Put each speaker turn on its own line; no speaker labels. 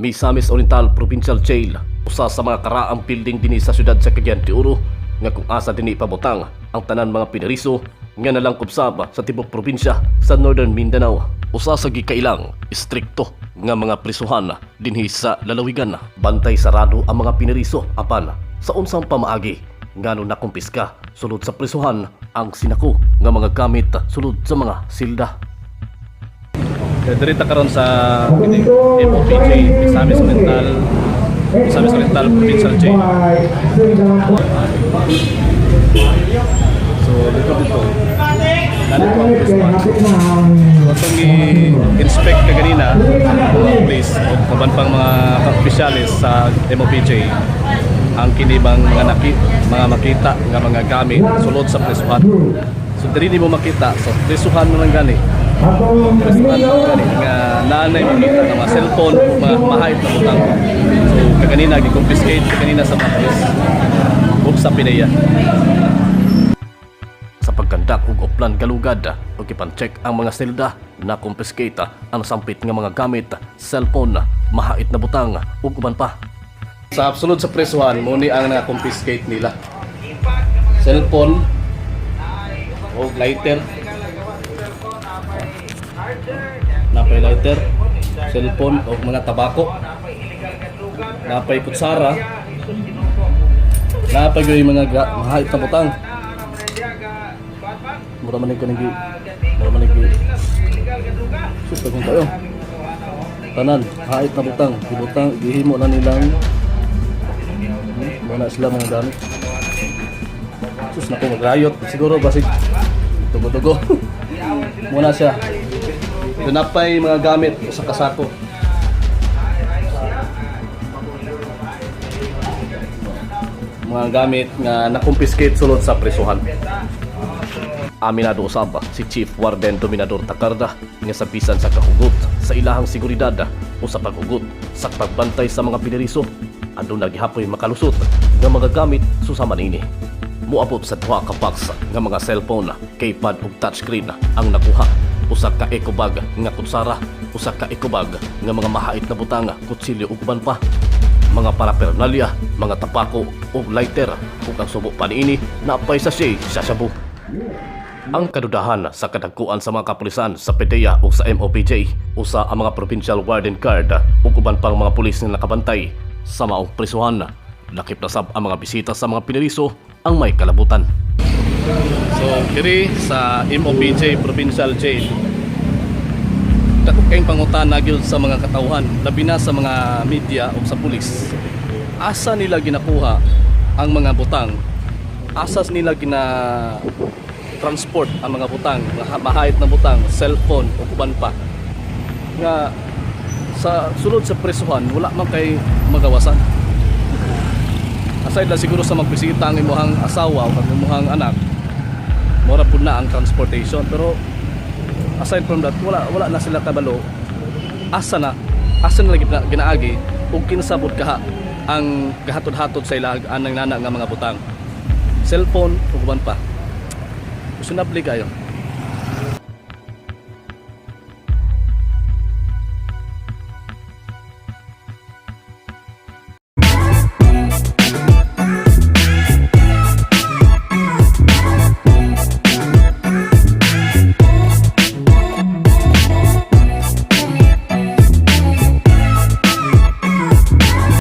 Misamis Oriental Provincial Jail, usa sa mga karaang building dinhi sa syudad sa Cagayan de Oro nga kung asa dinhi pabutang ang tanan mga pinariso nga nalangkob sab sa tibok probinsya sa Northern Mindanao. Usa sa gikailang istrikto nga mga prisuhan dinhi sa lalawigan. Bantay sarado ang mga pinariso, apan sa unsang pamaagi ngano nakumpiska sulod sa prisuhan ang sinako nga mga gamit sulod sa mga silda?
Kaya diri ta karon sa MOPJ, Misamis Oriental Provincial Jail. So dito dito nalito ang prisuhan. So atong i-inspect kaganina mga police o uban pang mga opisyales sa MOPJ ang kinibang mga makita nga mga gamit sulod sa prisuhan. So diri nimo makita sa prisuhan mo lang gani, prisuhan mo gani nga naanay makita nga mga cellphone o mga mahait na butang. So kaganina gi-confiscate kaganina sa mga pulis ug sa PDEA.
Sa pagkandak og Oplan Galugad ug ipan-check ang mga selda, na confiscate ang sampit nga mga gamit, cellphone, mahait na butang ug uban pa.
Sa sulod sa presuhan mo ni ang na-confiscate nila. Cellphone o lighter. Napay lighter, cellphone o mga tabako. Napay kutsara. Napay gyud mga mahait na butang. Mura man ni kanang mura man ni. Sus, kung kayo. Tanan, hait na butang, gibutang, gihimo na nilang muna sila mga gamit. Sus, naku, magrayot. Siguro basig dugo-dugo. Muna siya. Doon na pa'y mga gamit sa kasako. Mga gamit nga nakumpiskate sulod sa presuhan.
Aminado usab si Chief Warden Dominador Tacarda nga sa bisan sa kahugot sa ilahang seguridad o sa paghugot sa pagbantay sa mga piniriso, aduna gihapoy makalusot nga mga gamit susama niini. Moabot sa 2 ka box nga mga cellphone, keypad ug touchscreen ang nakuha, usa ka eco bag nga kutsara, usa ka eco bag nga mga mahait na butang, kutsilyo ug uban pa, mga paraphernalia, mga tabako ug lighter, ug ang subo pa niini napay sachet sa shabu. Ang kadudahan sa kadagkuan sa mga kapulisan sa PDEA o sa MOPJ, usa ang mga provincial warden card ug uban pang mga pulis nga nakabantay sa maong prisuhan. Lakip na sab ang mga bisita sa mga piniriso ang may kalabutan.
So, diri sa MOPJ Provincial Jail, dako kayong pangutana gyud sa mga katawhan, labi na sa mga media o sa pulis. Asa nila ginakuha ang mga butang? Asa nila gina transport ang mga butang, mga mahait na butang, cellphone o uban pa? Nga sa sulod sa presuhan wala man kay magawasan. Aside lang siguro sa magbisita ang imuhang asawa o ang imuhang anak, mura pud na ang transportation, pero aside from that, wala wala na sila kabalo asa na lagi ginaagi ug kinsa pod kaha ang gahatod-hatod sa ila anang nana nga mga butang, cellphone ug uban pa. Questionable kayo.